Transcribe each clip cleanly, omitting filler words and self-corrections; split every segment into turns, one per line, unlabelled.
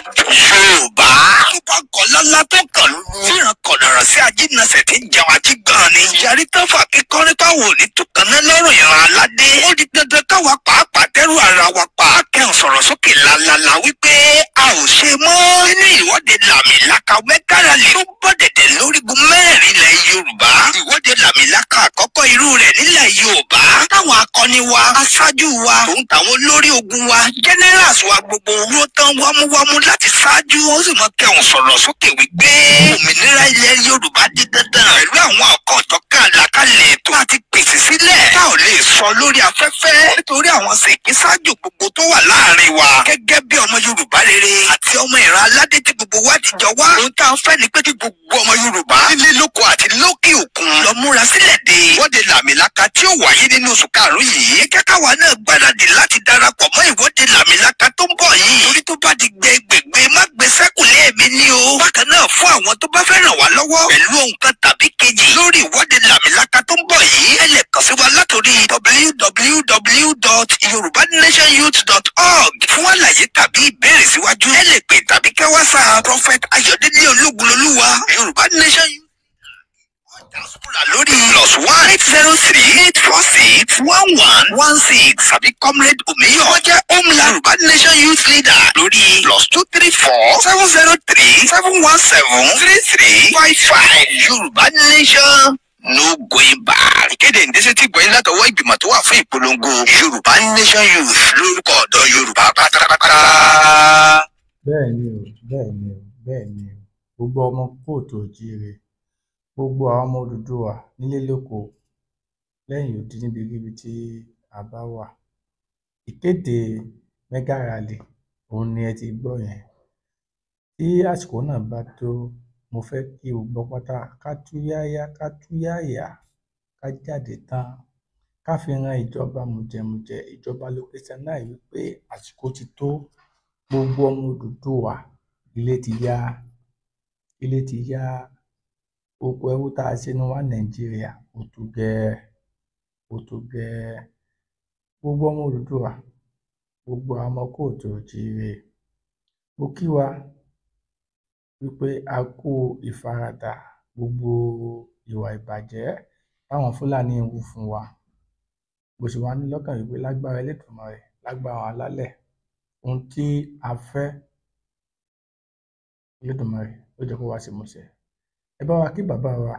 Yorùbá tó bá kọ lọ́lá tó kàn tíran kọ̀nàràn sí ajínasẹ̀ tí ń jẹun ajígbọ́n ni. Yarí tán fà kíkọ́rí táwọn ò ní túkànná lọ́rùn ìran aládé. Ó di dandan káwa pàápàá dẹ́rù ara wa pa. Kẹ́hìn sọ̀rọ̀ sókè lálálá wípé a ò ṣe mọ́. Nínú ìwọ́de làmìlaka mẹ́gà rally tó bọ́ dẹ̀dẹ̀ lórígun mẹ́rin ilẹ̀ Yorùbá. Ìwọ́de làmìlaka àkọ́kọ́ irú rẹ̀ nílẹ̀ Yorùbá. Táwọn akọni wa, aṣáájú wa, tòun tàwọn olórí ogun wa, generals wa gbogbo dúró tán wámúwámú láti ṣáájú. Ó sì mọ kẹ́hìn sọ̀rọ̀ sókè wípé òmìnira ilẹ̀ Yorùbá di dandan pẹ̀lú àwọn ọ̀kan-ò-jọ̀kan àlàkalẹ̀ ètò àti pèsè sílẹ̀ tá ò lè sọ lórí afẹ́fẹ́ nítorí àwọn ṣèkíṣáájú gbogbo tó wà láàrin wa. Gẹ́gẹ́ bí ọmọ Yorùbá rere àti ọmọ ìran aládé tí gbogbo wa ti jọ wá, ohun tá à ń fẹ́ ni pé kí gbogbo ọmọ Yorùbá nílé lóko àti lókè òkun lọ múra sílẹ̀ de ìwọ́de làmìlaka tí ó wáyé nínú oṣù karùn-ún yìí. Ẹ jẹ́ káwa náà gbáradì láti darapọ̀ mọ́ ìwọ́de làmìlaka tó ń bọ̀ yìí. Torí tó bá di gbẹgbẹgbẹ má gbé sẹ́kùlé mi ní o. Bákan náà, fún àwọn tó bá fẹ́ ràn wá lọ́wọ́ pẹ̀lú ohun kan tàbí kejì lórí ìwọ́de làmìlaka tó ń bọ̀ yìí, ẹ lè kàn sí wa látòrí www.yorubanationyouth.org fún àlàyé tàbí ìbéèrè síwájú. Ẹ lè pè tàbí kẹ́ WhatsApp Prophet Ayọ̀délé Ológunlolúwa, Yorùbá Nation Youth Diaspora, lórí +1 803 846 1116, tàbí Comrade Omiyo, wọ́n jẹ́ Homeland Yorùbá Nation Youth Leader, lórí +234 703 717 3355. Yorùbá Nation, no going back. Ìkéde ìdẹ́sẹ̀ tí gbọ́yìn látọwọ́ ìgbìmọ̀ tó wà fún ìpolongo Yorùbá Nation Youth lórúkọ ọ̀dọ́ Yorùbá pátápátá.
Bẹ́ẹ̀ ni o, bẹ́ẹ̀ ni o, bẹ́ẹ̀ ni o. Gbogbo ọmọ káàárọ̀ oòjíire, gbogbo àwọn ọmọ Odùduwà nílé lóko lẹ́yìn odi, níbikíbi tí a bá wà, ìkéde mega rally òun ni ẹ ti gbọ́ yẹn. Tí àsìkò náà bá tó, mo fẹ́ kí gbogbo wa pátá ká túyáyá, ká túyáyá, ká jáde tán, ká fi ran ìjọba mùjẹ̀mùjẹ̀, ìjọba location náà, wípé àsìkò ti tó. Gbogbo ọmọ Odùduwà, ilé ti yá, ilé ti yá. Oko ẹrú tá a ṣe ní wá Nàìjíríà, ó tó gẹ́ẹ́, ó tó gẹ́ẹ́. Gbogbo ọmọ Odùduwà, gbogbo àwọn ọmọ káàárọ̀ oòjíire, mo kí wa wípé a kú ìfaradà gbogbo ìwà ìbàjẹ́ táwọn Fúlàní ń hù fún wa. Mo sì wá ní lọ́kàn wípé lágbára Elédùmarè, lágbára àwọn alálẹ̀, ohun tí a fẹ́, Elédùmarè ó jẹ́ kó wá sí ìmúṣẹ. Ẹ bá wa kí bàbá wa,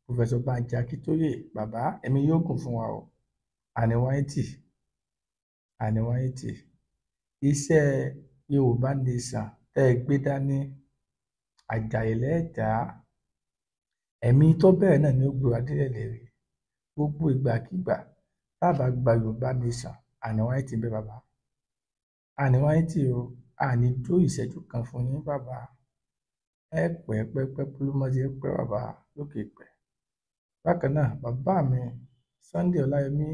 Professor Banji Akíntóyè. Bàbá, ẹ̀mí yóò gùn fún wa o, àní wáyé tì, àní wáyé tì. Iṣẹ́ Yorùbá Nation tẹ́ ẹ gbé dání, àjàyè lẹ́ẹ̀dá ẹ̀mí tó bẹ̀rẹ̀ náà ni ó gbé wa délẹ̀ lérí. Gbogbo ìgbàkigbà tá a bá gba Yorùbá Nation, àní wáyé tì ń bẹ, bàbá, àní wáyé tì o. Àní dúró ìṣẹ́jú kan fún yín, bàbá. Ẹ pẹ́ pẹ́ pẹ́ pólúmọ́dé pẹ́, bàbá lókè pẹ́. Bákan náà, bàbá mi Sunday Ọláyẹmí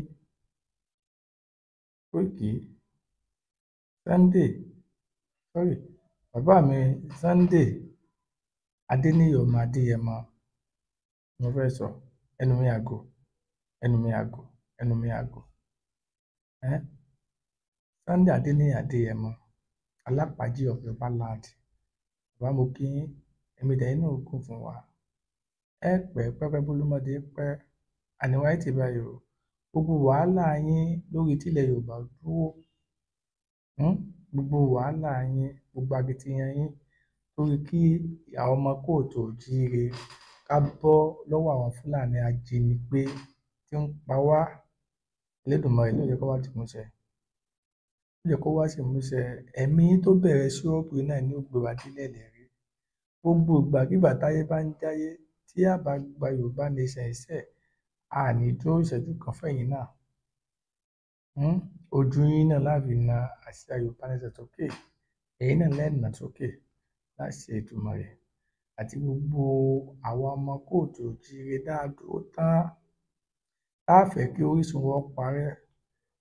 Kóìkì, Sunday, sorry, bàbá mi Sunday Adéníyì ọmọ Adéyẹmọ, mo fẹ́ sọ, ẹnu mi àgò, ẹnu mi àgò, ẹnu mi àgò. Sunday Adéníyì Adéyẹmọ, Alápàájì of Yorùbá land, bàbá, mo kí yín. Ẹ̀mí tẹ̀yin náà ó gùn fún wa. Ẹ pẹ́ pẹ́pẹ́ bólúmọdé pẹ́, àní wáyé tì báyìí o. Gbogbo wàhálà yín lórí tílẹ̀ Yorùbá dúró, gbogbo wàhálà yín, gbogbo akitiyan yín lórí kí àwọn ọmọ káàárọ̀ oòjíire ká bọ́ lọ́wọ́ àwọn Fúlàní ajínigbé tí ń pa wá, Elédùmarè ló jẹ́ kó wá sí ìmúṣẹ, ó jẹ́ kó wá sí ìmúṣẹ. Ẹ̀mí yín tó bẹ̀rẹ̀ ṣọ́ọ̀bù náà ni ó gbé wa délẹ̀ ìlérí. Gbogbo ìgbàkigbà táyé bá ń jáyé, tí a bá gba Yorùbá Nation iṣẹ́, a ní dúró ìṣẹ́jú kan fẹ̀yìn náà. Ojú yín náà la fi na àsíá Yorùbá Nation sókè, ẹ̀yin náà lẹ́ẹ̀ nà sókè láṣẹ Èdùmàrè. Àti gbogbo àwa ọmọ káàárọ̀ oòjíire tá a dúró tán, tá a fẹ́ kí orísun wa ó parẹ́,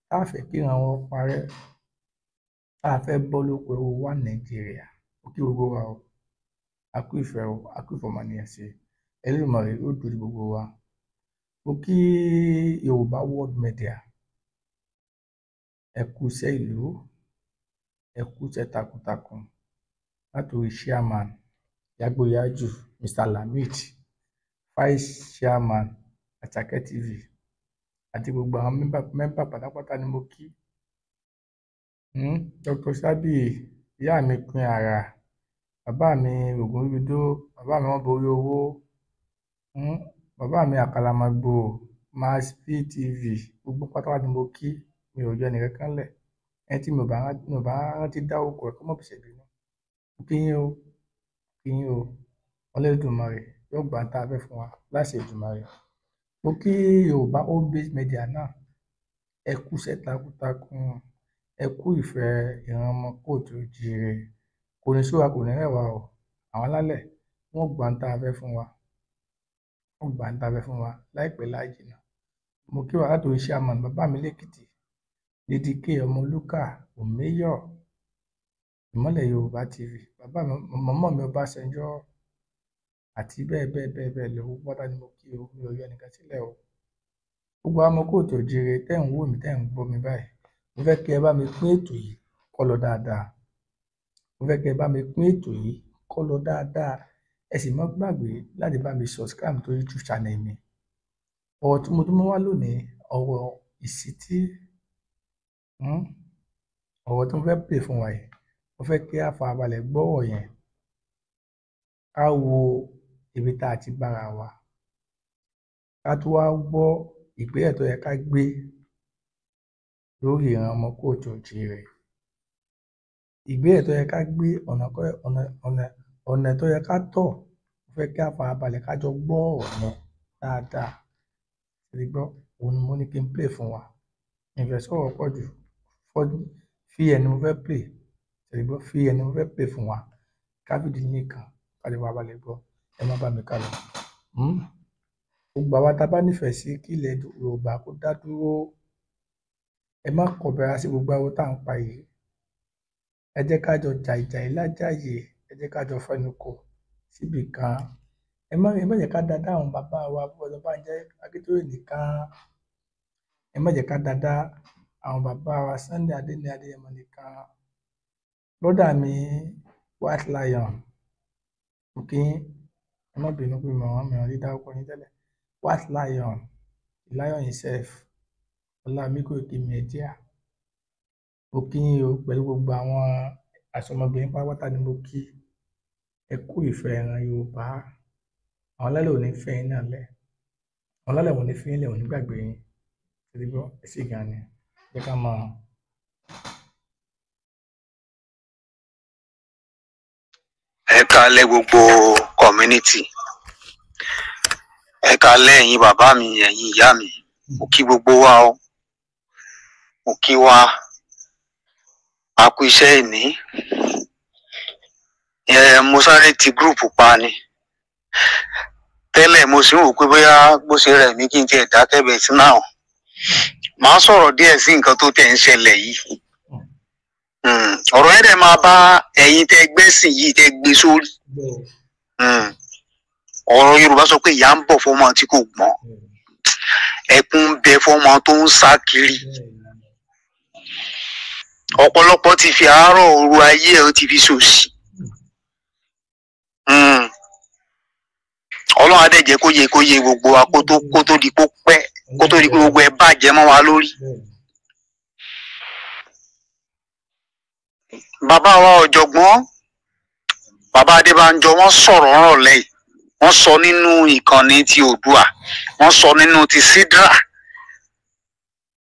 tá a fẹ́ kí ìran wa ó parẹ́, tá a fẹ́ bọ́ lóko ẹrú wa Nàìjíríà, mo kí gbogbo wa o. A kú ìfẹ́ o, a kú ìfọmọnìyàn ṣe. Elédùmarè yóò dúró ti gbogbo wa. Mo kí Yorùbá World Media, ẹ kú iṣẹ́ ìlú, ẹ kú iṣẹ́ takuntakun. Látòrí chairman Yagboyaju Mr. Lamid, vice chairman Àṣàkẹ́ TV, àti gbogbo àwọn mẹ́mbà pátápátá ni mo kí. Dr. Sabi, ìyá mi pin ara, bàbá mi Ògúnrúbidó, bàbá mi wọ́n borí owó, bàbá mi Àkàlàmàgbò, Mass PTV, gbogbo pátápátá ni mo kí. Mi ò yọ ẹnìkankan lẹ̀. Ẹni tí mi ò bá rántí dárúkọ ẹ̀ kó má fi ṣèbínú. Mo kí yín o, kí yín o. Olódùmarè yóò gbà tá a fẹ́ fún wa láṣẹ Èdùmàrè. Mo kí Yorùbá Home Based Media náà. Ẹ kú iṣẹ́ takuntakun, ẹ kú ìfẹ́ ìran ọmọ kóòtù oòjíire. Kò ní sú wa, kò ní rẹ̀ wá o. Àwọn alálẹ̀ wọ́n gbà tá a fẹ́ fún wa. Wọ́n gbà tá a fẹ́ fún wa láìpẹ́ láì jìnnà. Mo kí wa látòrí chairman bàbá mi lẹ́kìtì, Lady K Ọmọlúkà Òmeyọ̀, Ìmọ́lẹ̀ Yorùbá TV, bàbá mi, mọ̀mọ́ mi Ọbásanjọ́, àti bẹ́ẹ̀ bẹ́ẹ̀ bẹ́ẹ̀ bẹ́ẹ̀ lọ. Gbogbo pátá ni mo kí o, mi ò yọ ẹnìkan sílẹ̀ o. Gbogbo àwọn ọmọ kóòtù oòjíire tẹ́ ń wò mí, tẹ́ ń gbọ́ mi báyìí, mo fẹ́ kí ẹ bá mi pín ètò yìí kó lọ dáadáa. Mo fẹ́ kí ẹ bá mi pín ètò yìí kó lọ dáadáa. Ẹ sì má gbàgbé láti bá mi subscribe tó YouTube channel mi. Ọ̀rọ̀ tí mo tún mú wá lónìí, ọ̀rọ̀ ìṣítí, ọ̀rọ̀ tí mo fẹ́ play fún wa yìí, mo fẹ́ kí a farabalẹ̀ gbọ́ ọ̀rọ̀ yẹn. Ká wo ibi tá a ti bára wa. Ká tún wá gbọ́ ìgbésẹ̀ tó yẹ ká gbé lórí ìran ọmọ kóòtù oòjíire. Ìgbésẹ̀ tó yẹ ká gbé, ọ̀nà tó yẹ ká tọ̀, mo fẹ́ kí a farabalẹ̀ ká jọ gbọ́ ọ̀rọ̀ yẹn dáadáa. Ẹ ti gbọ́, òun ni mo ní kí n play fún wa. Mi ò fẹ́ sọ̀rọ̀ pọ̀ jù. VN ni mo fẹ́ play. Ẹ ti gbọ́, VN ni mo fẹ́ play fún wa. Ká fìdí nìkan, ká lè farabalẹ̀ gbọ́. Ẹ má bá mi ká lọ. Gbogbo àwa tá a bá nífẹ̀ẹ́ sí kí ilẹ̀ Yorùbá kó dá dúró, ẹ má kọbẹra sí gbogbo ariwo tá à ń pa yìí. Ẹ jẹ́ ká jọ jà ìjà yìí lájàyè, ẹ jẹ́ ká jọ fẹnukò síbì kan. Ẹ má jẹ́ ká dá dá àwọn bàbá wa Bọ́lá Bánjí Akíntóyè nìkan. Ẹ má jẹ́ ká dá dá àwọn bàbá wa Sunday Adéníyì Adéyẹmọ nìkan. Brother mi White Lion, mo kí yín. Ẹ má bínú pé mi ò rántí dárúkọ yín tẹ́lẹ̀. White Lion, the lion himself, Ọlámi Koiki Media. Mo kí yín o pẹ̀lú gbogbo àwọn àsọmọgbé yín pátápátá ni mo kí. Ẹ kú ìfẹ́ ìran Yorùbá. Àwọn alálẹ̀ ò ní fẹ́ yín náà lẹ̀. Àwọn alálẹ̀ ò ní fi yín lẹ̀, ò ní gbàgbé yín. Ẹ ti gbọ́, ẹ ṣé gan ni. Jẹ́ ká máa.
Ẹ káalẹ́ gbogbo community. Ẹ káalẹ́ ẹ̀yin bàbá mi, ẹ̀yin ìyá mi. Mo kí gbogbo wa o. Mo kí wa. A kú iṣẹ́ ìní. Mo sáré ti gúrùpù pa ni. Tẹ́lẹ̀ mo sì ń wò pé bóyá bó ṣe rẹ̀ mí kí n tiẹ̀ dákẹ́ bẹ̀ sí náà. Màá sọ̀rọ̀ díẹ̀ sí nǹkan tó tẹ̀ ń ṣẹlẹ̀ yìí. Ọ̀rọ̀ yẹn dẹ̀ máa bá ẹ̀yin tẹ́ gbẹ́sìn yìí tẹ́ gbé sórí. Ọ̀rọ̀ Yorùbá sọ pé ìyà ń bọ̀ fọ́mọ tí kò gbọ́n. Ẹkún ń bẹ fọ́mọ tó ń sá kiri. Ọ̀pọ̀lọpọ̀ ti fi àárọ̀ òru ayé ẹ̀ ó ti fi ṣòṣì. Ọlọ́run á dẹ̀ jẹ́ kó yé gbogbo wa kó tó di pé pẹ́, kó tó di pé gbogbo ẹ̀ bàjẹ́ mọ́ wa lórí. Bàbá wa ọ̀jọ̀gbọ́n, bàbá Adébánjọ, wọ́n sọ̀rọ̀ rọ̀lẹ́ yìí. Wọ́n sọ nínú ìkànnì ti Oòduà, wọ́n sọ nínú ti Sidra,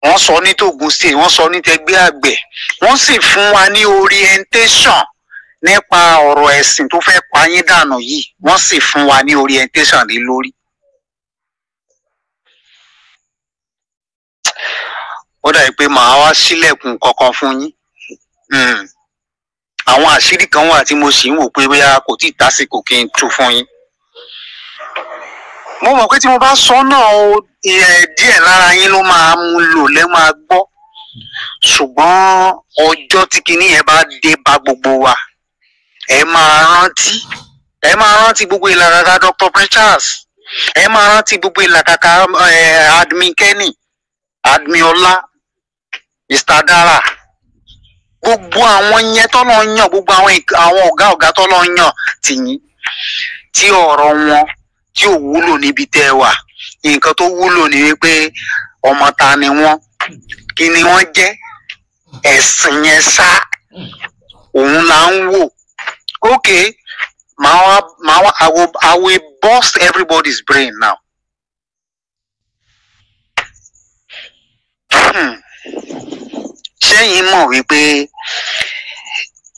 wọ́n sọ ní tògùn state, wọ́n sọ ní tẹgbẹ́ àgbẹ̀, wọ́n sì fún wa ní orientation nípa ọ̀rọ̀ ẹ̀sìn tó fẹ́ pa yín dànù yìí. Wọ́n sì fún wa ní orientation lé lórí. Ó dàbí pé màá wá sílẹ̀kùn kankan fún yín. Àwọn àṣírí kan wà tí mo sì ń wò pé bóyá kò tí ì tásìkò kí n tú fún yín. Mo mọ̀ pé tí mo bá sọ náà o, díẹ̀ lára yín ló máa mú lò lẹ́ máa gbọ́. Ṣùgbọ́n ọjọ́ tí kinní yẹn bá dé bá gbogbo wa, ẹ máa rántí gbogbo ìlàkàkà Dr. Prince, ẹ máa rántí gbogbo ìlàkàkà admin Kenny, admin Ọlá, Mr. Dara,
Gbogbo àwọn yẹn tọ́lọ́ ń yàn, gbogbo àwọn ọ̀gá ọ̀gá tọ́lọ́ ń yàn tìyín, tí ọ̀rọ̀ wọn tí ò wúlò níbi tẹ́ ẹ wà. Nǹkan tó wúlò ni wípé ọmọ ta ni wọ́n, kí ni wọ́n jẹ́, ẹ̀sìn yẹn sá òun là ń wò. Okay, màá wá I will burst everybody's brain now. Ṣẹ́yìn mọ̀ wípé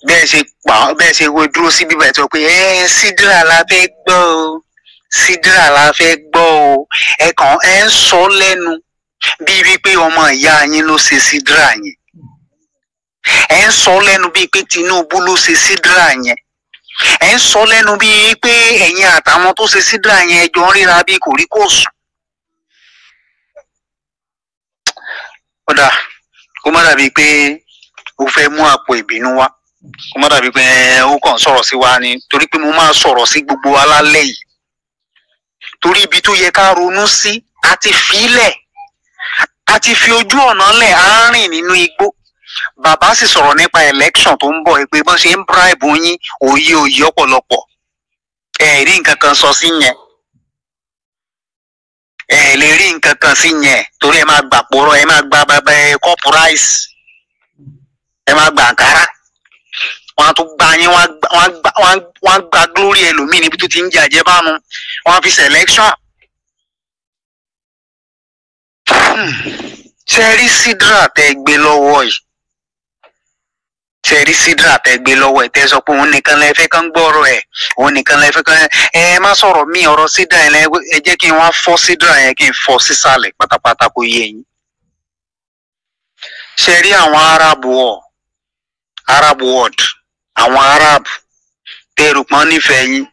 bẹ́ẹ̀ ṣe wo dúró sí bíbá ẹ̀ tó pé ẹ Sídírà la fẹ́ gbọ́ o, Sídírà la fẹ́ gbọ́ o, ẹ kàn ẹ ń sọ lẹ́nu bíi wípé ọmọ ìyá yín ló ṣe Sídírà yẹn, ẹ ń sọ lẹ́nu bíi pé Tinubu ló ṣe Sídírà yẹn, ẹ ń sọ lẹ́nu bíi pé ẹ̀yin àtàwọn tó ṣe Sídírà yẹn jọ ń ríra bíi kòríkòsùn. Kódà kó má dàbíi pé ó fẹ́ mú àpò ìbínú wá, kó má dàbíi pé ó kàn sọ̀rọ̀ sí wa ni, torí pé mo máa sọ̀rọ̀ sí gbogbo wa lálẹ́ yìí, torí ibi tó yẹ ká ronú sí a ti filẹ̀, a ti fi ojú ọ̀nà lẹ̀, á rìn nínú igbó. Bàbá sì sọ̀rọ̀ nípa election tó ń bọ̀ pé bọ́n ṣe ń bribe yín, òye òye ọ̀pọ̀lọpọ̀ ẹ̀ rí nǹkan kan sọ sí yẹn, ẹ lè rí nǹkan kan sí yẹn, torí ẹ máa gbà pòrọ, ẹ máa gba bàbá ẹ kọ́pù ráìsì, ẹ máa gba àǹkárá, wọn á tún gba yín, wọn á gba glory ẹlòmíì níbi tó ti ń jẹ àjẹbánu, wọn á fi selection. Ṣe rí Sídírà tẹ gbé lọ́wọ́ yìí, ṣe rí Sídírà tẹ gbé lọ́wọ́ ẹ̀, tẹ sọ pé òun nìkan lẹ fẹ́ kán gbọ́rọ̀ ẹ̀, òun nìkan lẹ fẹ́ kán ẹ má sọ̀rọ̀ mí, ọ̀rọ̀ Sídírà yẹn ẹ jẹ́ kí n wá fọ́ Sídírà yẹn, kí n fọ́ sísàlẹ̀ pátápátá kó yé yín. Ṣe rí àwọn Arab world, Arab world, àwọn Arab tẹrù pọ́n nífẹ̀ẹ́ yín,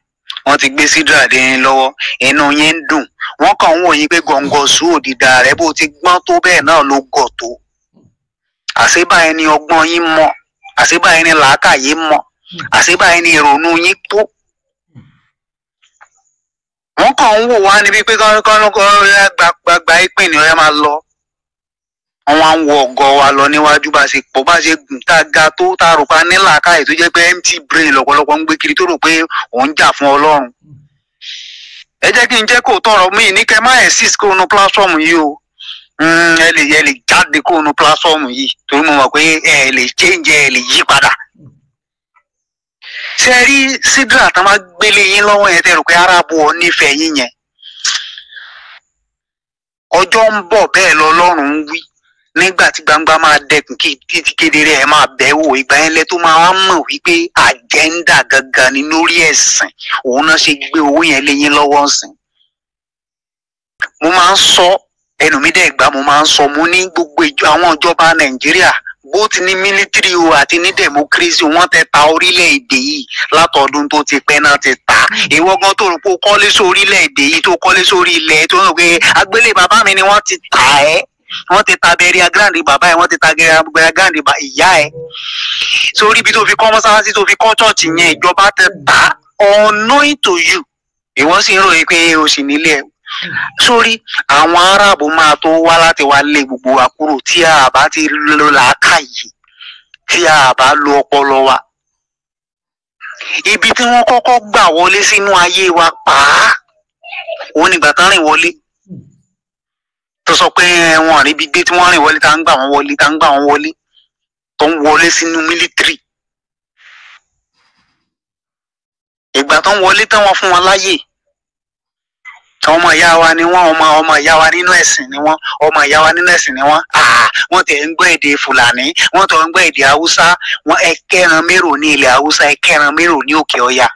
wọ́n ti gbé Sídírà dé yín lọ́wọ́, inú yín ń dùn, wọ́n kàn ń wò yín pé gọ̀ǹgọ̀ sùn òdìdá rẹ, bó ti gbọ́n tó bẹ́ẹ̀ náà ló gọ̀ tó. Àṣebá ẹni ọgbọ́n yín mọ̀, àṣebá ẹni làákàyè mọ̀, àṣebá ẹni ìrònú yín tó. Wọ́n kàn ń wò wá níbi pé gbàgbà ìpín ni ọ̀yá máa lọ. Wọ́n wá ń wọ ọ̀gọ́ wa lọ níwájú, bá ṣe pọ̀, bá ṣe gùn tá a ga tó, tá a rò pa ní làákàyè tó jẹ́ pé empty brain lọ́pọ̀lọpọ̀ ń gbé kiri tó rò pé òun jà fún Ọlọ́run. Ẹ jẹ́ kí n jẹ́ kó tọrọ mí ní kẹ́ má insist kó nu platform yìí o. Ẹ lè jáde kó nu platform yìí, torí mo mọ̀ pé ẹ lè change, ẹ lè yí padà. Ṣé rí Sídírà tán máa gbélé yín lọ́wọ́ yẹn, tẹ́ rò pé Árábù ọ nífẹ̀ẹ́ yín yẹn, ọjọ́ ń bọ̀ bẹ́ẹ̀ lọ́lọ́run ń wí, nígbà tí gbangba máa dẹkùn kí kedere ẹ máa bẹ̀ wò, ìgbà yẹn lẹ tó máa wá mọ̀ wípé àjẹ́ńdà gangan ni lórí ẹ̀sìn, òun náà ṣe gbé owó yẹn lé yín lọ́wọ́ sìn. Mo máa ń sọ, ẹnu mi dẹ̀ gbà, mo máa ń sọ, mo ní gbogbo àwọn ìjọba Nàìjíríà, bó ti ní mílítírì o àti ní democracy, wọ́n ti ta orílẹ̀-èdè yìí látọdún tó ti pẹ́ náà ti ta. Ìwọ gan tó rò pé o kọ́lé sórí orílẹ̀-èdè yìí, tó kọ́lé sórí ilẹ̀ tó rò pé agbélé bàbá mi ni, wọ́n ti ta ẹ́, wọ́n ti ta bẹ̀rẹ̀ agrandi bàbá ẹ̀, wọ́n ti ta bẹ̀rẹ̀ agrandi ìyá ẹ̀. Sórí ibi tó fi kọ́ mọ́sálásí, tó fi kọ́ chọ́ọ̀chì yẹn, ìjọba ti ta unknown to you. Ìwọ sì ń ròyìn pé o sì nílé ẹ̀. Sórí àwọn Árábù máa tó wá láti wá lé gbogbo wa kúrò tí a bá ti lo làákàyè, tí a bá lo ọpọlọ wa. Ibi tí wọ́n kọ́kọ́ gbà wọlé sínú ayé wa pàá, òun nígbà tán rìn wọlé, tó sọ pé wọn rí ibi gbé, tí wọ́n rìn wọlé, tá ń gbà wọ́n wọlé, tá ń gbà wọ́n wọlé, tó ń wọlé sínú mílítírì. Ìgbà tó ń wọlé tán, wọ́n fún wọn láyè. Ọmọ ìyá wa ni wọ́n, ọmọ ìyá wa nínú ẹ̀sìn ni wọ́n, ọmọ ìyá wa nínú ẹ̀sìn ni wọ́n. Wọ́n tẹ̀ ń gbọ́ èdè Fúlàní, wọ́n tẹ̀ ń gbọ́ èdè Haúsá, wọ́n ẹ kẹ́ran mérò ní ilẹ̀ Haúsá, ẹ kẹ́ran mérò ní òkè ọya.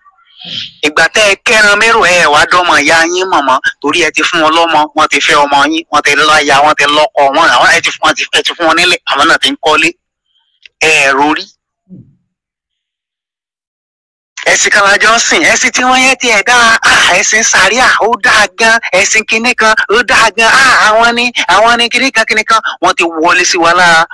Ìgbà tẹ́ ẹ kẹ́ran mérò, ẹ wá dọ́mọ ìyá yín mọ̀mọ́, torí ẹ ti fún wọn lọ́mọ, wọ́n ti fẹ́ ọmọ yín, wọ́n ti láya, wọ́n ti lọ́kọ, wọ́n àwọn ẹ ti fún wọn nílẹ̀, àwọn náà ti ń kọ́lé. Ẹ rórí. Ẹ̀sìn kan lájọ ń sìn, ẹ̀sìn tí wọ́n yẹn ti ẹ̀ dáa, ẹ̀sìn sàríà ó dáa gan, ẹ̀sìn kinní kan ó dáa gan, àwọn ní kinní kan kinní kan, wọ́n ti wọlé sí wa lára.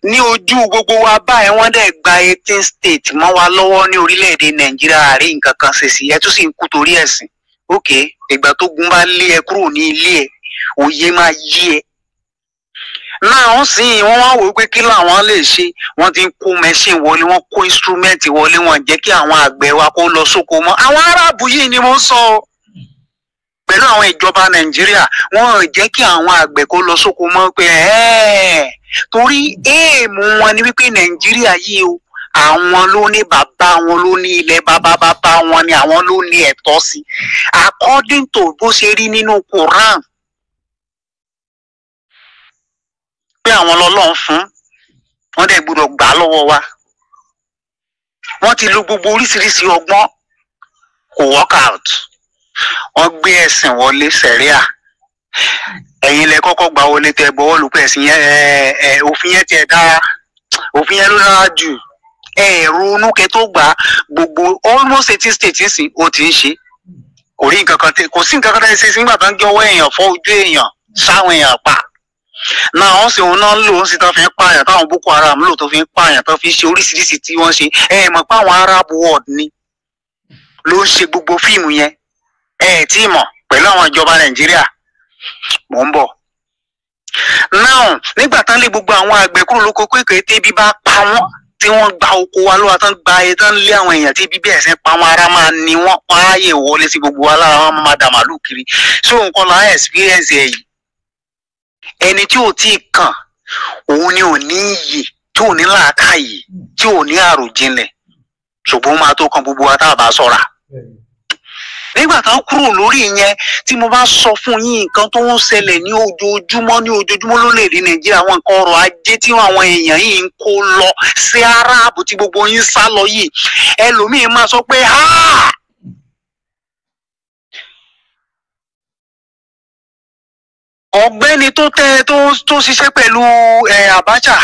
Ní ojú gbogbo wa báyìí, wọ́n dẹ̀ gba 18 state mọ́ wa lọ́wọ́ ní orílẹ̀-èdè Nàìjíríà, àrí nǹkan kan ṣe sí, ẹ tún sì ń kú torí ẹ̀sìn. Ok, ìgbà tó gun bá lé ẹ kúrò ní ilé ẹ, òye máa yí ẹ. Náà sì wọ́n wá wò ó pé kí làwọn lè ṣe. Wọ́n ti ń kó machine wọlé, wọ́n kó instrument wọlé, wọ́n jẹ́ kí àwọn àgbẹ̀ wa kó lọ sóko mọ́. Àwọn Arábù yìí ni mo ń sọ o. Pẹ̀lú àwọn ìjọba Nàìjíríà, wọ́n ò jẹ́ kí àwọn àgbẹ̀ kó lọ sóko mọ́ pé ẹ́ẹ̀ torí èèmù wọn ni wípé Nàìjíríà yìí o, àwọn ló ní bàbá wọn ló ní ilẹ̀ bàbá bàbá wọn ni àwọn ló ní ẹ̀tọ́ sí according to bó ṣe rí nínú Quran pé àwọn lọ́lọ́run fún wọn dẹ̀ gbọ́dọ̀ gbà á lọ́wọ́ wa. Wọ́n ti lo gbogbo oríṣiríṣi ọgbọ́n, kò work out. Wọ́n gbé ẹ̀sìn wọlé sẹ̀ríà, ẹ̀yin lẹ kọ́kọ́ gbà wọlé tẹ bọ́wọ́ lù pé ẹ̀sìn yẹn ẹ ẹ òfin yẹn tiẹ̀ dára, òfin yẹn ló dára jù. Ẹ ronú kẹ́ tó gbà á, gbogbo almost 18 states sí ó ti ń ṣe, kò rí nǹkan kan tẹ, kò sí nǹkan kan tẹ ṣe sí nígbà tó ń gé ọwọ́ èèyàn, fọ́ ojú èèyàn, sáwọn èèyàn pa. Náà wọ́n sì ń náà ń lò ó sì tán fi ń pààyàn, táwọn Boko Haram lò tó fi ń pààyàn, tó fi ń ṣe oríṣiríṣi tí wọ́n ṣe. Ẹ mọ̀ pé àwọn Arab world ni ló ń ṣe gbogbo fíìmù yẹn, ẹ tí mọ̀ pẹ̀lú àwọn ìjọba Nàìjíríà. Mò ń bọ̀. Now nígbà tán lé gbogbo àwọn àgbẹ̀ kúrò lóko kékeré, tébi bá pa wọ́n, tí wọ́n gba oko wa lọ́wọ́, tán gba ẹ tán lé àwọn èèyàn tí ibi bẹ́ẹ̀ sí pa wọ́n, ara máa ní wọ́n, wọ́n ráyè wọlé sí gbogbo wa lára, wọn máa dà màlúù kiri. So nǹkan la experience ẹ yìí, ẹni tí ò tí ì kàn òun ni ò ní iyì, tí ò ní làákàyè, tí ò ní àròjinlẹ̀, ṣùgbọ́n ó máa tó kan gbogbo wa tá a bá ṣọ́ra. Nígbà tán kúrò lórí ìyẹn, tí mo bá sọ fún yín nǹkan tó ń ṣẹlẹ̀ ní ojoojúmọ́ ní ojoojúmọ́ lórílẹ̀‐èdè Nàìjíríà, àwọn nǹkan ọrọ̀ ajé tí àwọn èèyàn yìí ń kó lọ sí Aráàbù tí gbogbo yín sá lọ yìí, ẹlòmíín máa sọ pé ha ọ̀gbẹ́ni tó tẹ tó ṣiṣẹ́ pẹ̀lú Abacha,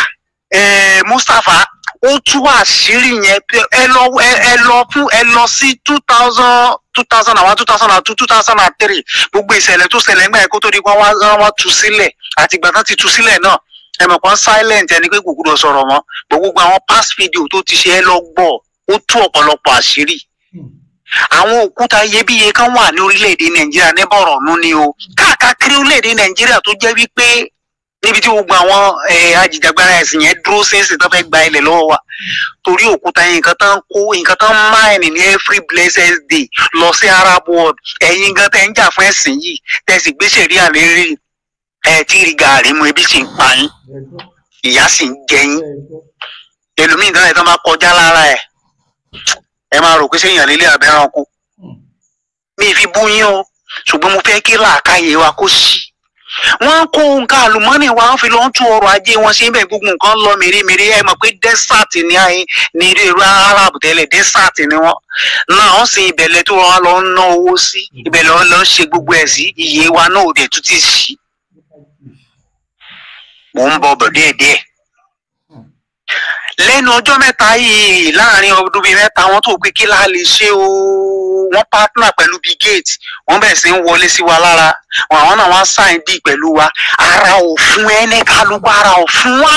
Mustapha, ó tú àṣírí yẹn. Ẹ lọ ẹ lọ fún ẹ lọ sí 2000, 2001, 2002, 2003, gbogbo ìṣẹ̀lẹ̀ tó ṣẹlẹ̀ nígbà yẹn kó tó di pé wọ́n wá tú sílẹ̀. Àti ìgbà tán ti tú sílẹ̀ náà, ẹ mọ̀ pọ́n silent, ẹni pé kò gbúdọ̀ sọ̀rọ̀ mọ́. Gbogbo àwọn past video tó ti ṣe, ẹ lọ gbọ́, ó tú ọ̀pọ̀lọpọ̀ àṣírí. Àwọn òkúta iyebíye kan wà ní orílẹ̀-èdè Nàìjíríà, ní Bọ̀rọ̀nù ni o, káàkiri orílẹ̀-èdè Nàìjíríà, tó jẹ́ wípé níbi tí gbogbo àwọn ajìjàgbara ẹ̀sìn yẹn dúró sínsìn tó fẹ́ gba ilẹ̀ lọ́wọ́ wa torí òkúta yẹn, nǹkan tán kó, nǹkan tán mine ní every blessed day lọ sí Arab world. Ẹ̀yin gan tẹ́ ń jà fún ẹ̀sìn yìí, tẹ́ sì gbé sẹ̀ríà lérí ẹ̀ tí rí gàárì mu, ebi sì ń pa yín, ìyà sì ń jẹ yín. Ẹlòmíì dáná ẹ̀ tán bá kọjá lára ẹ̀, ẹ máa rò pé séèyàn lélẹ̀ àbẹ́ranko. Mi fi bú yín o, ṣùgbọ́n mo fẹ́ kí làákàyè wa kó sí. Wọ́n kó nǹkan àlùmọ́nì wa, wọ́n fi lọ ń tún ọrọ̀ ajé wọn ṣe bẹ́ẹ̀, gbogbo nǹkan lọ mèremère. Ẹ mọ̀ pé desert ni ayé ní irú Arab tẹ́lẹ̀, desert ni wọ́n náà, wọ́n sì ìbẹ̀lẹ̀ tó wọn lọ ń ná owó sí, ìbẹ̀lẹ̀ wọn lọ ń ṣe gbogbo ẹ̀ sí. Iye wa náà ò dẹ̀ tún ti sí. Mò ń bọ̀ bọ̀ díẹ̀díẹ̀. Lẹ́nu ọjọ́ mẹ́ta yìí, láàrin ọdún bíi mẹ́ta, wọ́n tó pé kí la lè ṣe o, wọ́n partner pẹ̀lú Bill Gates, wọ́n bẹ̀rẹ̀ sí ń wọlé sí wa lára. Àwọn náà wọ́n sign deal pẹ̀lú wa. Ara ò fún ẹni kálukú, ara ò fún wa.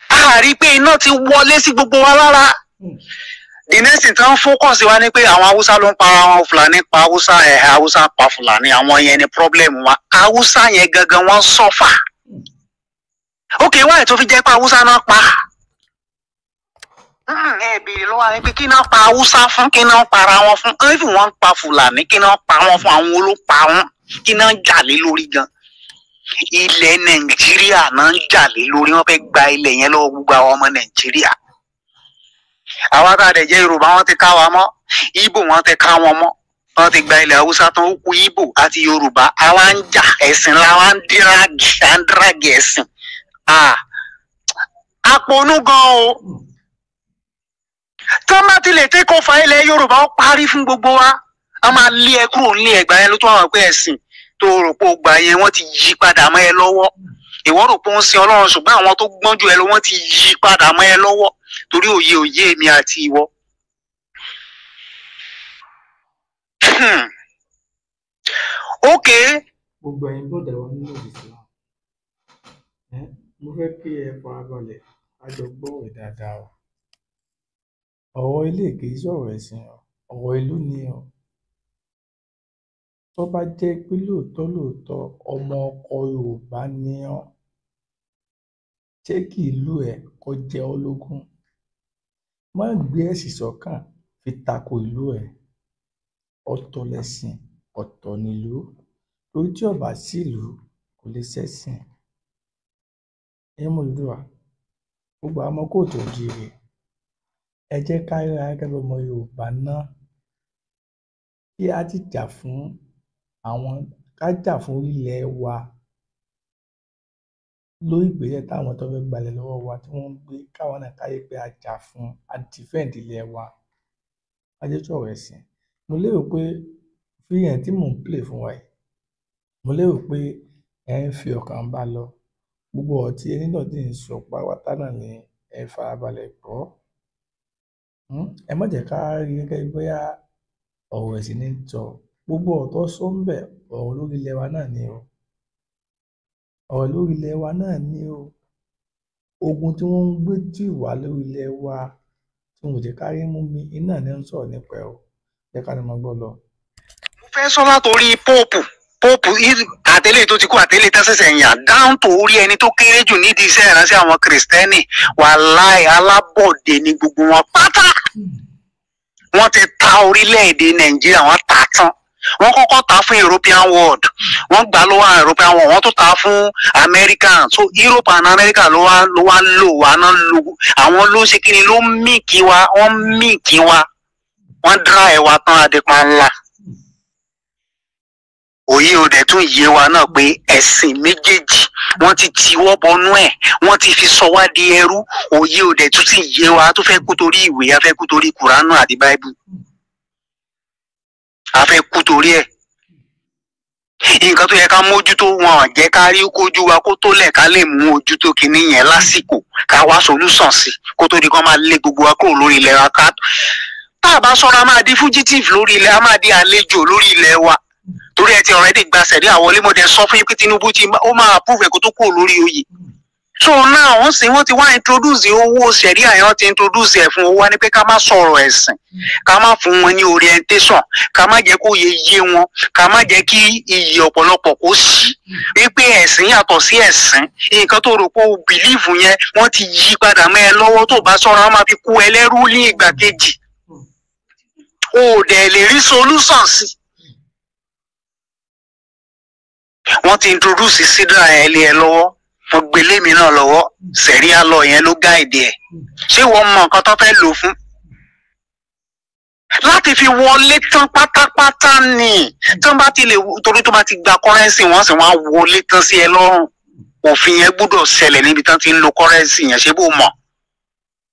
A rí i pé iná ti wọlé sí gbogbo wa lára. The next thing tí wọ́n focus wa ni pé àwọn Haúsá ló ń pa àwọn Fúlàní, pa Haúsá ẹ̀, Haúsá pa Fúlàní, àwọn yẹn ni problem wa. Haúsá yẹn gangan wọ́n suffer. Ok, wáyé tó fi jẹ́ pé Haúsá náà pa, ẹ béèrè lọ́wọ́ àwọn pé kí náà pa Haúsá fún, kí náà para wọn fún? If wọ́n ń pa Fúlàní, kí náà pa wọn fún? Àwọn olópa wọn, kí náà jà lé lórí gan? Ilẹ̀ Nàìjíríà náà ń jà lé lórí. Wọ́n fẹ́ gba ilẹ̀ yẹn lọ́wọ́ gbogbo àwọn ọmọ Nàìjíríà. Àwa tá a dẹ̀ jẹ́ Yorùbá, wọ́n ti ká wa mọ́ Ìgbò, wọ́n ti ká wọn mọ́. Wọ́n ti gba ilẹ̀ Haúsá tán, ó kù Ìgbò àti Yorùbá. Àwa ń jà ẹ̀sìn la wa ń drag, à ń drag ẹ̀sìn. Àpònú gan o. Tí wọ́n bá ti lè take over ilẹ̀ Yorùbá, ó parí fún gbogbo wa. A máa lé ẹ kúrò nílé ẹgbàá yẹn ló tún àwọn pé ẹ̀sìn tó rò pé ó gbà yẹn, wọ́n ti yí padà mọ́ ẹ lọ́wọ́. Ìwọ rò pé ó ń sin Ọlọ́run, ṣùgbọ́n àwọn tó gbọ́n jù ẹ lọ, wọ́n ti yí padà mọ́ ẹ lọ́wọ́, torí òye òye èmi àti ìwọ. Ok.
Gbogbo ẹ̀yin bọ̀dẹ̀ wa nínú Islam, mo fẹ́ kí ẹ farabalẹ̀ ká jọ gbọ́ ọ̀rọ̀ dáadáa o. Ọ̀rọ̀ ilé kì í sọ̀rọ̀ ẹ̀sìn o, ọ̀rọ̀ ìlú ni o. Tó bá jẹ́ pé lóòótọ́ lóòótọ́ ọmọ ọkọ Yorùbá ni ọ́, jẹ́ kí ìlú ẹ kó jẹ ọ́ lógún. Má gbé ẹ̀sìn sọ́kàn fi tako ìlú ẹ. Ọ̀tọ̀ lẹ̀sìn, ọ̀tọ̀ nílùú. Torí tí ò bá sílùú, kò lè ṣẹ̀sìn. Ẹ̀yin ọmọ Odùduwà, gbogbo àwọn ọmọ kóòtù òjíire, ẹ jẹ́ ká ríra gẹ́gẹ́ bí ọmọ Yorùbá ná, kí á sì jà fún àwọn, ká jà fún ilẹ̀ wa lórí ìgbésẹ̀ táwọn tó fẹ́ gbalẹ̀ lọ́wọ́ wa tí wọ́n ń gbé, káwa náà ká rí pé a jà fún, a defend ilẹ̀ wa. Ká jẹ́ sọ̀rọ̀ ẹ̀sìn. Mo lérò pé fídíò tí mò ń play fún wa yìí, mo lérò pé ẹ ń fi ọkàn bá lọ. Gbogbo ọ̀rọ̀ tí ẹni náà sì ń sọ pátápátá náà ni ẹ farabalẹ̀ gbọ́. Ẹ má jẹ́ ká rí gẹ́gẹ́ bí bóyá ọ̀rọ̀ ẹ̀sìn ní ń sọ. Gbogbo ọ̀rọ̀ tó sọ ń bẹ̀, ọ̀rọ̀ lórí ilẹ̀ wa náà ni o. Ọ̀rọ̀ lórí ilẹ̀ wa náà ni o. Ogun tí wọ́n ń gbé tì wá lórí ilẹ̀ wa tí wọn ò jẹ́ ká rí mú mi, iná ni ń sọ̀rọ̀ nípa ẹ̀ o. Jẹ́ ká ní máa gbọ́ lọ.
Mo fẹ́ sọ látòrí póòpù póòpù àtẹlẹ tó ti kú, àtẹlẹ tó ṣẹ̀ṣẹ̀ yàn, down to orí ẹni tó kéré jù nídìí iṣẹ́ ìránṣẹ́ àwọn kìrìsìtẹ́nì. Wàláì, alábọ̀dé ni gbogbo wọn pátá. Wọ́n ti ta orílẹ̀-èdè Nàìjíríà, wọ́n ta tán. Wọ́n kọ́kọ́ ta fún European world, wọ́n gbà lọ́wọ́ àwọn European world, wọ́n tún ta fún American. So Europe and America ló wá lò wá náà, lò àwọn ló ń ṣe kíni, ló ń milk wa, wọ́n milk wa, wọ́n dry wa tán adépa ńlá. Òye ò dẹ̀ tún yé wa náà pé ẹ̀sìn méjèèjì wọ́n ti tiwọ́ bọnú ẹ̀, wọ́n ti fi sọ wá di ẹrú. Òye ò dẹ̀ tún sì yé wa, tó fẹ́ kú torí ìwé, a fẹ́ kú torí Kùránù àti Báíbù, a fẹ́ kú torí ẹ̀. Nǹkan tó yẹ ká mójútó, wọn ò jẹ́ ká rí kójú wa kó tó lẹ̀ ká lè mú ojútó kinní yẹn lásìkò, ká wá solution sí kó tó di kán máa lé gbogbo wa kúrò lórí ilẹ̀ wa. Ká tá a bá ṣọ́ra, máa di fugitive lórí ilẹ̀, a máa di àlejò lórí ilẹ̀ wa, torí ẹ ti already gba sẹ̀rí àwọn olómọdé. Sọ fún yín pé Tinubu ti ó máa approve ẹ̀ kó tó kúrò lórí oyè. So now wọ́n sì wọ́n ti wá introduce owó sẹ̀rí àyàn, ti introduce ẹ̀ fún wa ní pé ká má sọ̀rọ̀ ẹ̀sìn, ká má fún wọn ní orientation, ká má jẹ́ kó yé yé wọn, ká má jẹ́ kí iyì ọ̀pọ̀lọpọ̀ kó sí wípé ẹ̀sìn yàtọ̀ sí ẹ̀sìn. Nǹkan tó rò pé o believe yẹn, wọ́n ti yí padà mọ́ ẹ lọ́wọ́. Tó bá sọ̀rọ̀, wọ́n máa fi kú ẹlẹ́rú ní ìgbà kejì, o ò dẹ̀ lè rí solution sí. Wọ́n ti introduce sidra ẹ̀ lé ẹ lọ́wọ́, wọ́n gbélé mi náà lọ́wọ́. Sẹ̀ríà lọ yẹn ló guide ẹ̀. Ṣé wọ́n mọ nǹkan tó fẹ́ lò fún láti fi wọlé tán pátápátá ni? Tí wọ́n bá ti lè, torí tó bá ti gba currency, wọ́n sì wọ́n á wọlé tán sí ẹ lọ́rùn. Òfin yẹn gbúdọ̀ ṣẹlẹ̀ níbi tán ti ń lo currency yẹn. Ṣé bó mọ̀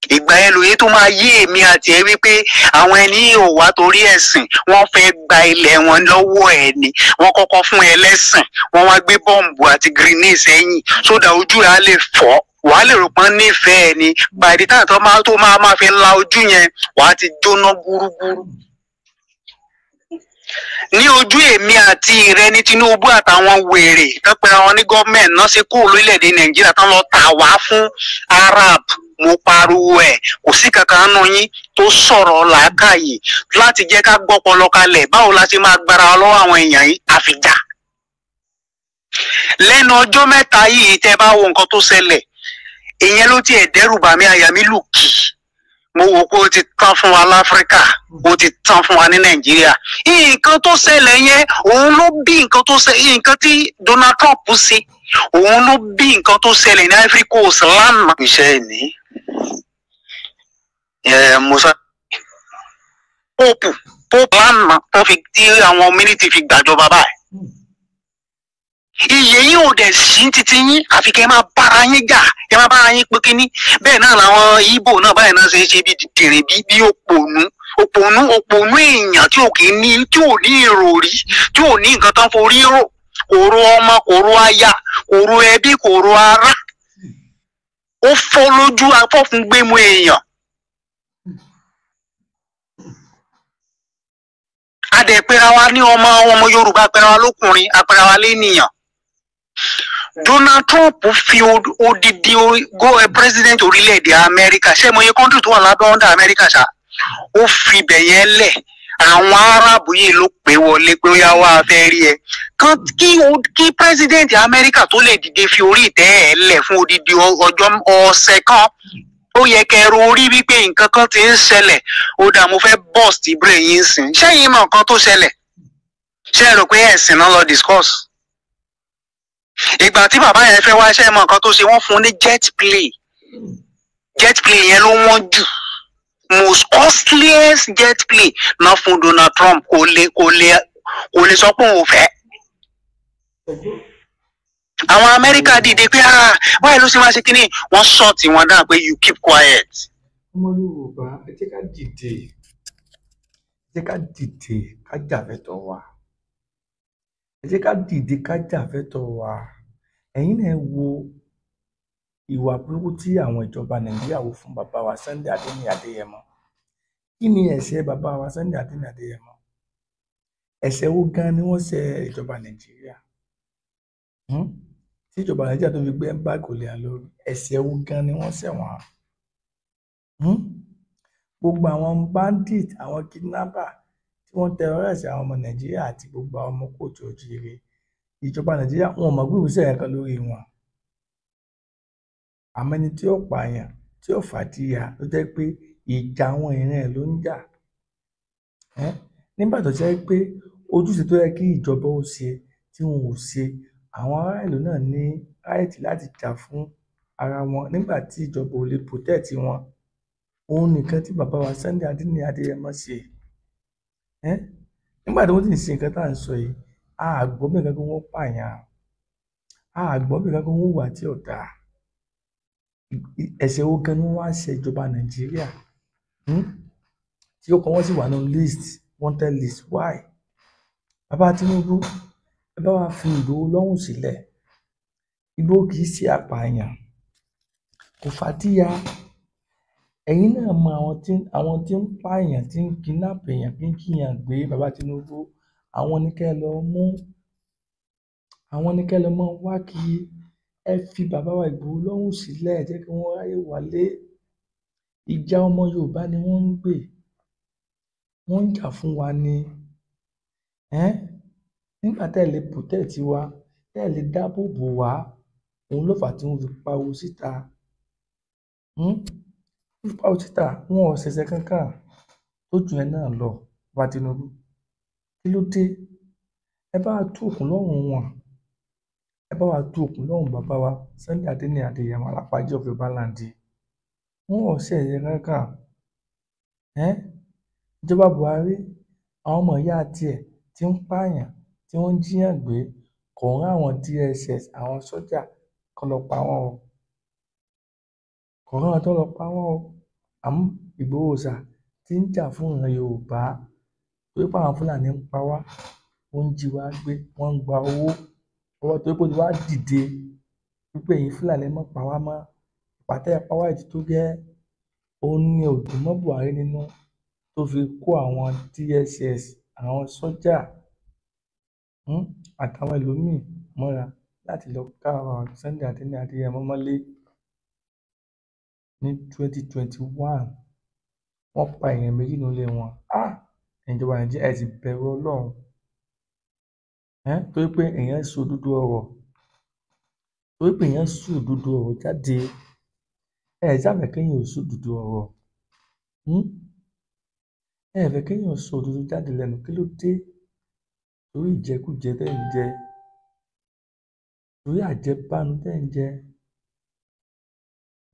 ìgbà yẹn lòye tó máa yé èmi àti ẹ wípé àwọn ẹni ò wá torí ẹ̀sìn, wọ́n fẹ́ gba ilẹ̀ wọn lọ́wọ́ ẹ̀ ni. Wọ́n kọ́kọ́ fún ẹ lẹ́sìn, wọ́n wá gbé bọ́ǹbù àti grenade sẹ́yìn sódà ojú ẹ̀ á lè fọ́, wàá lè rò pọ́n nífẹ̀ẹ́ ni. By the time tó máa fi la ojú yẹn, wàá ti jóná gúrúgúrú. Ní ojú èmi àti ìrẹ ní Tinubu àtàwọn wèrè tó pera wọn ní gọ́ọ̀mẹ̀ntì náà ṣe kúrò lórílẹ̀‐èdè Nàìjíríà tán lọ tà wá fún Arab. Mo pariwo ẹ̀, kò sí kankan nínú yín tó sọ̀rọ̀ làákàyè láti jẹ́ ká gbọ́pọlọ kalẹ̀. Báwo la ṣe máa gbára wa lọ́wọ́ àwọn èèyàn yìí? Àfìjà lẹ́nu ọjọ́ mẹ́ta yìí, tẹ́ bá wo nǹkan tó ṣẹlẹ̀, ìyẹn ló tiẹ̀ dẹ́rù bà mí, àyà mi lù kì. Mo wò pé ó ti tán fún wa láfíríkà, ó ti tán fún wa ní Nàìjíríà. Nǹkan tó ṣẹlẹ̀ yẹn, òun ló bí nǹkan tó ṣe, nǹkan tí Donald Trump ṣe, òun ló bí nǹkan tó ṣẹlẹ̀ ní Ivory Coast lánàá. Iṣẹ́ ìní Musa Pope Pope lánàá tó fi tí àwọn military fi gbàjọba báyìí, iye yín ò dẹ̀ sí títí yín, àfi kẹ́ ẹ máa bára yín jà, kẹ́ ẹ máa bára yín pé kínní. Bẹ́ẹ̀ náà làwọn Ìgbò náà báyìí náà ṣe é ṣe bí dìrìn bí òpònú òpònú òpònú èèyàn tí ò kì í ní, tí ò ní ìròrí, tí ò ní nǹkan tán forí rò. Kò ro ọmọ, kò ro aya, kò ro ẹbí, kò ro ará. Ó fọ́ lójú afọ́fúngbẹ́mu èèyàn. A dẹ̀ pera wa ní ọmọ ọmọ Yorùbá, pera wa lókùnrin, a pera wa lénìyàn. Donald Trump fi odidi go president orílẹ̀-èdè Amẹ́ríkà, ṣé mo yẹ country tó wà lábẹ́ under Amẹ́ríkà ṣá, ó fi ibẹ̀ yẹn lẹ̀. Àwọn Arábù yìí ló pè wọlé pé ó yá wá fẹ́ rí ẹ. Kí president Amẹ́ríkà tó lè dìde fi orí ìtẹ́ ẹ̀ lẹ̀ fún odidi ọjọ́ ọ̀sẹ̀ kan, ó yẹ kẹ́ ẹ ro orí wípé nǹkan kan ti ń ṣẹlẹ̀. Ó dà, mo fẹ́ burst brain yín sìn. Ṣẹ́yìn mọ̀ nǹkan tó ṣẹlẹ̀? Ṣé ẹ rò pé ẹ̀sìn náà lọ discuss? Ìgbà tí bàbá yẹn fẹ́ wá, ṣe mọ̀ nǹkan tó ṣe? Wọ́n fún un ní jet plane. Jet plane yẹn ló wọ́n jù, most costliest jet plane náà fún Donald Trump. Kò lè sọ pé òun ò fẹ́. Àwọn Amẹ́ríkà dìde pé, "Ah, báyìí ló ṣe máa ṣe kínní?" Wọ́n shut wọn down pé, "You keep quiet."
Ọmọ Yorùbá, ẹ jẹ́ ká dìde, ẹ jẹ́ ká dìde ká jà fẹ́tọ̀ wa. Ẹ jẹ́ ká dìde ká jà fẹ́tọ̀ wa. Ẹ̀yin náà wo ìwà burúkú tí àwọn ìjọba Nàìjíríà wò fún bàbá wa Sunday Adéníyì Adéyẹmọ. Kí ni ẹ̀ṣẹ̀ bàbá wa Sunday Adéníyì Adéyẹmọ? Ẹ̀ṣẹ̀ wo gan ni wọ́n ṣẹ̀ ìjọba Nàìjíríà? Tí ìjọba Nàìjíríà tó fi gbé embargo lé wọn lórí, ẹ̀ṣẹ̀ wo gan ni wọ́n ṣẹ̀ wọ́n? Gbogbo àwọn bandit, àwọn kidnapper tí wọ́n terrorize àwọn ọmọ Nàìjíríà àti gbogbo àwọn ọmọ káàárọ̀ oòjíire, ìjọba Nàìjíríà wọn ò mọ̀ gbé ìgbésẹ̀ kankan lórí wọn. Àmọ́ ẹni tí ó pààyàn, tí ó fàdíyà, tó jẹ́ pé ìjà àwọn ìran ẹ̀ ló ń jà. Nígbà tó jẹ́ pé ojúṣe tó yẹ kí ìjọba ó ṣe tí wọn ò ṣe, àwọn ará ìlú náà ní right láti jà fún ara wọn nígbà tí ìjọba ò lè protect wọn. Òun nìkan tí bàbá wa Sunday Adéníyì Adéyẹmọ ṣe. Nígbà tí wọ́n sì ń ṣe nǹkan tá à ń sọ yìí, a à gbọ́ bí nǹkan pé wọ́n pààyàn, a à gbọ́ bí nǹkan pé wọ́n hùwà tí ò dáa. Ẹ̀ṣẹ̀ wo gan ni wọ́n wá ṣe ìjọba Nàìjíríà? Tí orúkọ wọn sì wà nínú list, wanted list. Why? Bàbá Tinubu, ẹ bá wa fi Ìgbòho lọ́rùn sílẹ̀. Ìgbòho kì í ṣe apààyàn, kò fàdíyà. Ẹ̀yin náà mọ àwọn tí ń pààyàn, tí ń kidnap èèyàn, tí ń jíyàn gbé. Bàbá Tinubu, àwọn ni kẹ́ ẹ lọ mú, àwọn ni kẹ́ ẹ lọ máa wá kiri. Ẹ fi bàbá wa Ìgbòho lọ́rùn sílẹ̀, ẹ jẹ́ kí wọ́n ráyè wálé. Ìjà ọmọ Yorùbá ni wọ́n ń gbè, wọ́n ń jà fún wa ni. Nígbà tẹ́ ẹ lè protect wa, tẹ́ ẹ lè dáàbò bò wá, òun ló fà á tí wọ́n fi pariwo síta. Wọ́n fi pariwo síta, wọn ò ṣẹ̀ṣẹ̀ kankan tó ju yẹn náà lọ. Bàbá Tinubu, kí ló dé? Ẹ bá wa tú okùn lọ́rùn wọn. Ẹ bá wa tú okùn lọ́rùn bàbá wa Sunday Adéníyì Adéyẹmọ, Alápàjì of Yorùbá land. Wọn ò ṣe ẹ̀ṣẹ̀ kankan. Ìjọba Buhari, àwọn ọmọ ìyá tiẹ̀ tí ń pààyàn, tí wọ́n ń jíyàn gbé, kò rán àwọn DSS, àwọn sójà kán lọ pa wọ́n o. Kò rán wọn kán lọ pa wọ́n o. Àmọ́ Ìgbòho òòṣà tí ń jà fún ìran Yorùbá, torí pé àwọn Fúlàní ń pa wá, wọ́n ń jí wa gbé, wọ́n ń gba owó owó, torí pé ó ti wá dìde wípé ẹ̀yin Fúlàní, ẹ má pa wá mọ́, ìpà tẹ́ ẹ pa wá yìí ti tó gẹ́. Òun ni ò dùn mọ́ Buhari nínú tó fi kó àwọn DSS, àwọn sójà àtàwọn ẹlòmíì mọ́ra láti lọ ká Sunday Adéníyì Adéyẹmọ mọ́lé ní 2021. Wọ́n pa èèyàn 2 nílé wọn. Ah, ìjọba Nàìjíríà, ẹ sì bẹ̀rù Ọlọ́run, torí pé èèyàn sọ òdodo ọ̀rọ̀, torí pé èèyàn sọ òdodo ọ̀rọ̀ jáde. Ẹ ṣáà fẹ́ kéèyàn ó sọ òdodo ọ̀rọ̀. Ẹ fẹ́ kéèyàn sọ òdodo jáde lẹ́nu. Kí ló dé? Torí ìjẹkújẹ tẹ́ ń jẹ, torí àjẹbánu tẹ́ ń jẹ,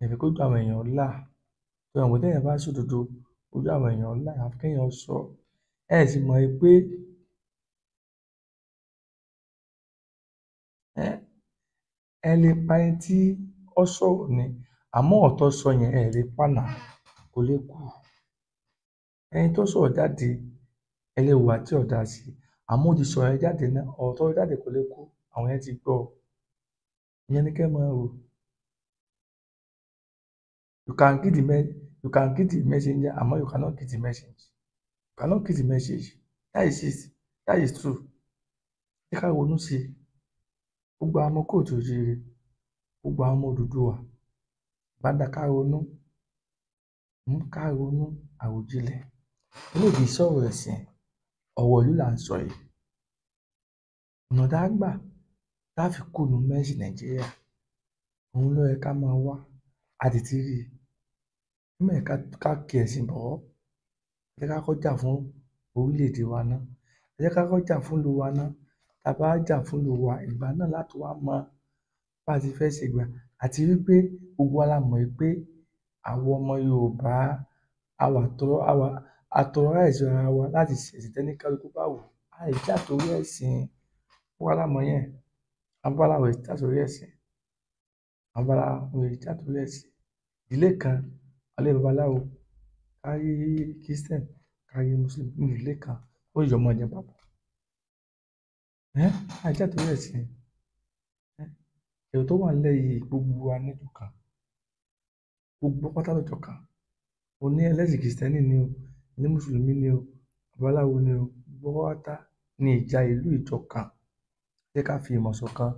ẹ fẹ́ kójú àwọn èèyàn là. Torí àwọn téèyàn bá sòdodo, ojú àwọn èèyàn là, àfi kéèyàn sọ. Ẹ sì mọ̀ pé ẹ lè pa ẹni tí ó sọ̀rọ̀ ni, àmọ́ ọ̀rọ̀ tó sọ yẹn, ẹ lè pa now, kò lè kú. Ẹni tó sọ̀rọ̀ jáde, ẹ lè hùwà tí ò dáa sí, àmọ́ ó ti sọ̀rọ̀ yẹn jáde ná, ọ̀rọ̀ tó sọ jáde kò lè kú, àwọn yẹn ti gbọ́ ọ. Ìyẹn ni kẹ́ ẹ máa rò. You can kill the messenger, àmọ́ you cannot kill the message. You cannot kill the message. That is it. That is true. Ẹ ká ronú sí i. Gbogbo àwọn ọmọ káàárọ̀ oòjíire, gbogbo àwọn ọmọ Odùduwà, ìbá dáa ká ronú, ká ronú àròjinlẹ̀. Eléyìí kì í sọ̀rọ̀ ẹ̀sìn. Ọ̀rọ̀ ìlú là ń sọ yìí. Ọ̀nà tá a gbà tá a fi kúrò nínú mẹ́sì Nàìjíríà, òun ló yẹ ká máa wá. A sì ti rí i. Ẹ má jẹ́ ká ki ẹ̀sìn bọ̀ ọ́. Ẹ jẹ́ ká kọ́kọ́ jà fún orílẹ̀-èdè wa ná. Ẹ jẹ́ ká kọ́kọ́ jà fún ìlú wa ná. Tá a bá jà fún ìlú wa, ìgbà náà lá tó wá mọ bá a ti fẹ́ ṣe gbà. Àti wípé gbogbo wa la mọ̀ wípé àwọn ọmọ Yorùbá a wà tọrọ a wà a tọrọráìsì ara wa láti ṣẹ̀sìn tẹ́níkálukú bá wù ú. A ì jà torí ẹ̀sìn. Gbogbo wa la mọ̀ yẹn. Àwọn baba ńlá wa ò jà torí ẹ̀sìn. Àwọn baba ńlá wa ò jà torí ẹ̀sìn. Ìdílé kan, ilé babaláwo, ká rí Christian, ká rí Muslim nínú ìdílé kan, ó sì jọ máa jẹun papọ̀. A ì jà torí ẹ̀sìn. Èrò tó wà nílẹ̀ yìí, gbogbo wa níjọ kan. Gbogbo pátá lọ́jọ́ kan. O ní ẹlẹ́sìn Kìrìsìtẹ́nì ni o, ní Mùsùlùmí ni o, babaláwo ni o, gbogbo wa pátá ní ìjà ìlú ìjọ kan. Ẹ jẹ́ ká fi ìmọ̀ ṣọ̀kan.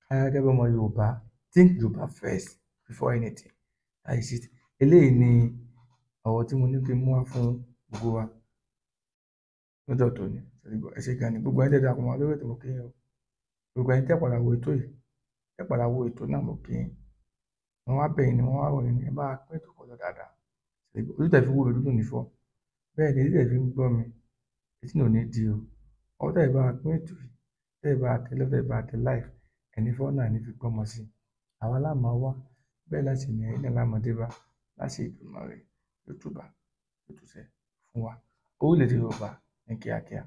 Ká gẹ́gẹ́ bí ọmọ Yorùbá, think Yorùbá first before anything. That is it. Eléyìí ni ọ̀rọ̀ tí mo ní kí n mú wá fún gbogbo wa lọ́jọ́ tòní. Ẹ ṣé gan ni. Gbogbo ẹ̀yin tẹ́ darapọ̀ mọ́ wa lórí ètò, mo kí yín o. Gbogbo ẹ̀yin tẹ́ padà wo ètò yìí, tẹ́ padà wo ètò náà, mo kí yín. Wọ́n wá bẹ̀ yín ni, wọ́n wá rọ̀ yín ni, ẹ bá wa pín ètò kó lọ dáadáa. Ojú tẹ́ fi wò mí ojú náà ò ní fọ́. Bẹ́ẹ̀ ni etí tẹ́ fi ń gbọ́ mi, etí náà ò ní di o. Ọwọ́ tẹ́ fi bá wa pín ètò yìí, tẹ́ fi bá wa tẹ love, tẹ́ fi bá wa tẹ like, ẹ̀ ní fọ́ náà ní fi gbọ́mọ sí i. Àwa lá máa wá, bẹ́ẹ̀ láti ní ẹ̀yin náà lá máa dé bá láṣẹ Èdùmàrè yóò tùbà, yóò tùṣẹ fún wa. Orílẹ̀-èdè Yorùbá ní kíákíá.